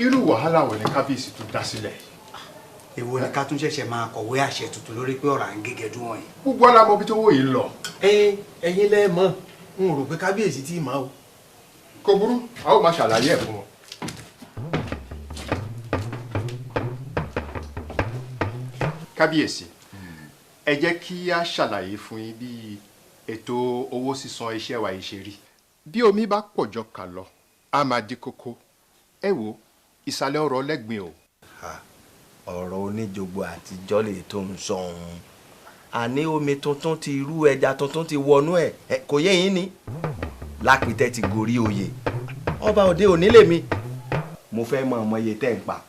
Irú wàhálà wo ni kábíyèsí tó dá sílẹ̀? Èwo ni ká tún ṣẹ̀ṣẹ̀ máa kọ̀wé àṣẹ tuntun lórí pé ọ̀rọ̀ à ń gégé dún wọ̀nyí. Gbogbo ara mọ ibi tó wò yìí lọ. Ẹ̀yin lẹ mọ̀, n ò rò pé kábíyèsí tí ì máa o. Kò burú, a ó máa ṣàlàyé ẹ̀ fún wọn. Kábíyèsí, ẹ jẹ́ kí a ṣàlàyé fún yín bí ètò owó sísan iṣẹ́ wa yìí ṣe rí. Bí omi bá pọ̀jọ kà lọ, a máa di kókó. Ẹ wo ìsàlẹ̀ ọ̀rọ̀ lẹ́gbìn o. Ọ̀rọ̀ oníjogbo àtijọ́ lè tó ń sọ ohun. Àní omi tuntun ti rú, ẹja tuntun ti wọnú ẹ̀, kò yé yín ni. Lápìtẹ́ ti gorí oyè. Ọba òde òní lèmi. Mo fẹ́ mọ ọmọ iye tẹ́ ń pa.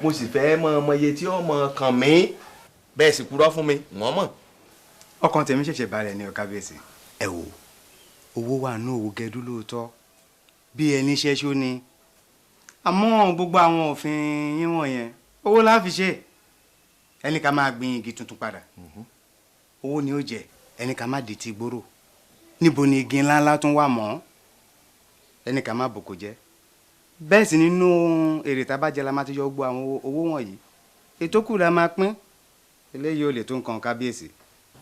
Mo sì fẹ́ mọ ọmọ iye tí ọmọ kàn mí. Bẹ́ẹ̀ sì kúrọ́ fún mi, wọ́n mọ̀. Ọkàn tèmi ṣẹ̀ṣẹ̀ balẹ̀ ní o kábíyèsí. Ẹ wò, owó wà ní òwò gẹdú lóòótọ́ bí ẹni ṣẹ́ṣó ni. Àmọ́ gbogbo àwọn òfin yín wọ̀nyẹn, owó la fi ṣe. Ẹni ká máa gbin igi tuntun padà. Owó ni ó jẹ, ẹni ká má dìtì gbòòrò. Níbo ni igi ńláńlá tún wà mọ́? Ẹni ká má bòkò jẹ. Bẹ́ẹ̀ sì nínú èrè tá a bá jẹ la máa ti yọ gbogbo àwọn owó wọ̀nyí. Ètò kù la máa pín. Eléyìí ò lè tó nǹkan kábíyèsí.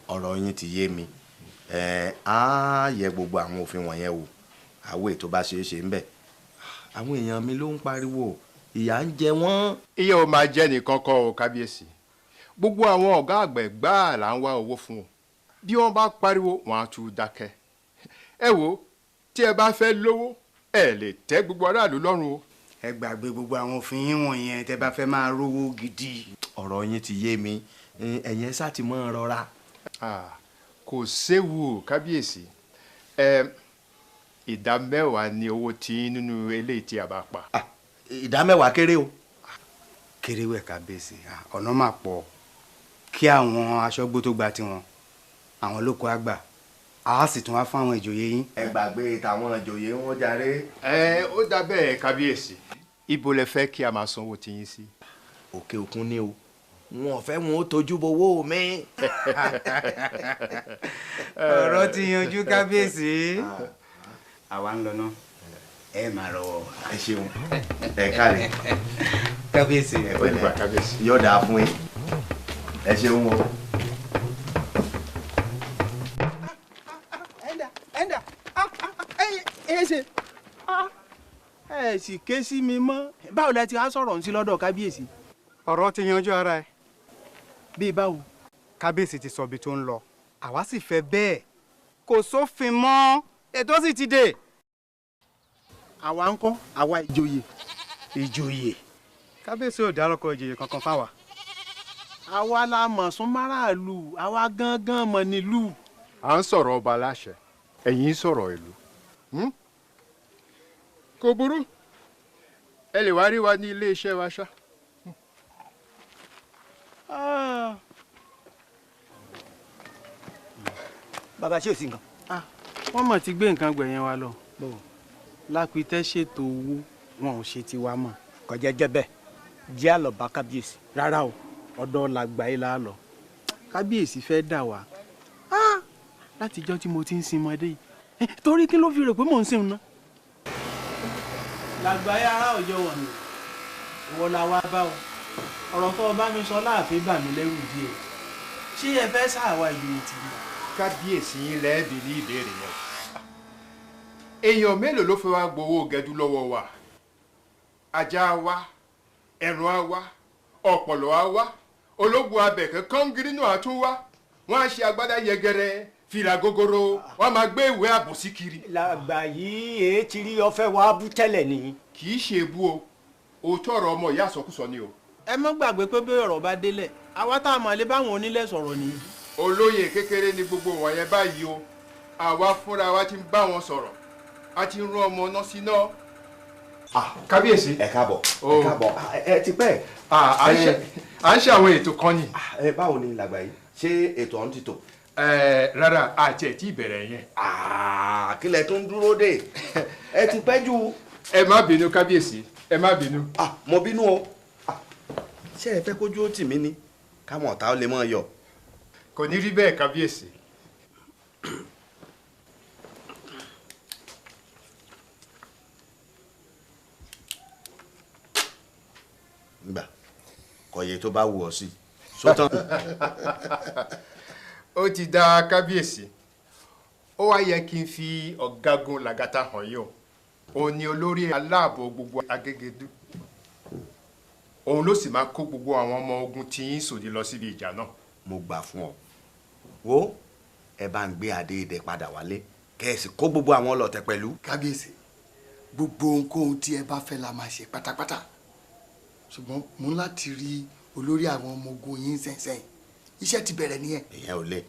Ọ̀rọ̀ yín ti yé mi. Á yẹ gbogbo àwọn òfin wọ̀nyẹn wò. Àwọn ètò bá ṣeé ṣe ń bẹ̀. Àwọn èèyàn mi ló ń pariwo, ìyà ń jẹ wọ́n. Ìyà ò máa jẹ nìkan kọ́ o kábíyèsí. Gbogbo àwọn ọ̀gá àgbẹ̀ gbáà là ń wá owó fún o. Bí wọ́n bá pariwo, wọ́n á tún dákẹ́. Ẹ wo, tí ẹ bá fẹ́ lówó, ẹ lè tẹ́ gbogbo aráàlú lọ́rùn o. Ẹ gbàgbé gbogbo àwọn òfin yín wọ̀nyẹn tẹ́ bá fẹ́ máa rówó gidi. Ọ̀rọ̀ yín ti yé mi. Ẹ̀yin ẹ ṣáà ti máa rọra. Kò séwu kábíyèsí. 10% ni owó tí nínú eléyìí tí a bá pa. 10% kéré o. Kéré wẹ̀ kábíyèsí, ọ̀nà máa pọ̀ kí àwọn aṣọ́gbó tó gba tiwọn, àwọn lóko àgbà, a sì tún wá fún àwọn ìjòyè yín. Ẹ gbàgbé tàwọn ìjòyè wọn jàre. Ó dà bẹ́ẹ̀ kábíyèsí. Ibo lẹ fẹ́ kí a máa sanwó tiyín sí? Òkè òkun ni o. Wọn ò fẹ́ wọn ó tojú bowó mi. Ọ̀rọ̀ ti yanjú kábíyèsí. Àwa ń lọ náà, ẹ máa rọwọ́. Ẹ ṣeun, ẹ káre. Kábíyèsí. Ẹ pẹ̀lẹ́, yóò dáa fún yín. Ẹ ṣeun o. Ẹ̀ndà, ẹ ṣe, ẹ sì ké sí mi mọ́. Báwo lẹ ti á sọ̀rọ̀ ń sí lọ́dọ̀ kábíyèsí? Ọ̀rọ̀ ti yanjú ara ẹ̀. Bí báwo? Kábíyèsí ti sọ ibi tó ń lọ, àwa sì fẹ́ bẹ́ẹ̀. Kò sófin mọ́, ètò sì ti dé. Àwa ń kọ́, àwa ìjòyè. Ìjòyè. Kábíyèsí ò dárúkọ ìjòyè kankan fáwa. Àwa la mọ̀ sún máràlú, àwa gángan mọ̀ nílùú. À ń sọ̀rọ̀ ọba aláṣẹ, ẹ̀yin ń sọ̀rọ̀ ìlú. Kò burú, ẹ lè wá rí wa ní ilé iṣẹ́ wa ṣá. Bàbá ṣé ò sí nǹkan? Wọ́n mọ̀ ti gbé nǹkan gbẹ̀yẹn wa lọ. Lápìtẹ́ ṣètò owó, wọn ò ṣe tiwa mọ́. Kò jẹ́ jẹ́ bẹ́ẹ̀, jẹ́ àlọ́ bá kábíyèsí. Rárá o, ọ̀dọ̀ làgbà yìí la lọ. Kábíyèsí fẹ́ dà wá. Látijọ́ tí mo ti ń sin ọmọdé yìí. Torí kí ló fi rò pé mò ń sìn ná? Làgbà yìí ará ọjọ́ wọ̀nyí, ìwọ la wá bá o. Ọ̀rọ̀ tó o bá mi sọ láàfin bà mí lẹ́rù díẹ̀. Ṣé ẹ fẹ́ ṣàwà ìlú tì í? Kábíyèsí yín lẹ́ẹ̀bì ní ìbéèrè yẹn. Èèyàn mélòó ló fẹ́ wá gbowó gẹdú lọ́wọ́ wa? Ajá wa, ẹ̀rùn á wá, ọ̀pọ̀lọ́ á wá, ológun abẹ̀kẹ́ kọ́ngírí náà á tún wá. Wọ́n á ṣe agbádá yẹgẹrẹ, fìlà gogoro, wọ́n á máa gbé ìwé àbòsí kiri. Làgbà yìí èé ti rí ọfẹ́ wa bú tẹ́lẹ̀ ni. Kì í ṣe ebú o, òótọ́ ọ̀rọ̀ ọmọ ìyá àsọkúsọ ni o. Ẹ má gbàgbé pé bí ọ̀rọ̀ bá délẹ̀, àwa tá a mọ̀ lé báwọn onílẹ̀ sọ̀rọ̀ nìyí. Olóyè kékeré ni gbogbo wọ̀nyẹn báyìí o. Àwa fúnra wa ti ń bá wọn sọ̀rọ̀, a ti ń rán ọmọ náà síná. Kábíyèsí. Ẹ káàbọ̀, ẹ káàbọ̀, ẹ ti pẹ́. À ń ṣe àwọn ètò kan ni. Báwo ni làgbà yìí? Ṣé ètò ọ̀hún ti tò? Rárá, àti ẹ̀ tí ìbẹ̀rẹ̀ yẹn. Kí lẹ tún dúró dè? Ẹ ti pẹ́ jù. Ẹ má bínú kábíyèsí, ẹ má bínú. Mo bínú o. Ṣé ẹ fẹ́ kójú ó tì mí ni? Káwọn ọ̀tá ó lè mọ̀ yọ. Kò ní rí bẹ́ẹ̀ kábíyèsí. Kọyé tó bá wù ọ sí sótán. Ó ti dá, kábíyèsí. Ó wá yẹ kí n fi ọ̀gágun Làgàtà hàn yín o. Òun ni olórí aláàbò gbogbo Agégedú. Òun ló sì máa kó gbogbo àwọn ọmọ ogun tí yín sòdí lọ síbi ìjà náà. Mo gbà fún ọ. Wo, ẹ bá ń gbé adé idẹ padà wálé, kẹ́ ẹ sì kó gbogbo àwọn ọlọ̀tẹ̀ pẹ̀lú. Kábíyèsí, gbogbo ohunkóhun tí ẹ bá fẹ́ la máa ṣe pátápátá, ṣùgbọ́n mo ń láti rí olórí àwọn ọmọ ogun yín sẹ́nsẹ́n. Iṣẹ́ ti bẹ̀rẹ̀ nìyẹn. Ìyẹn ò le.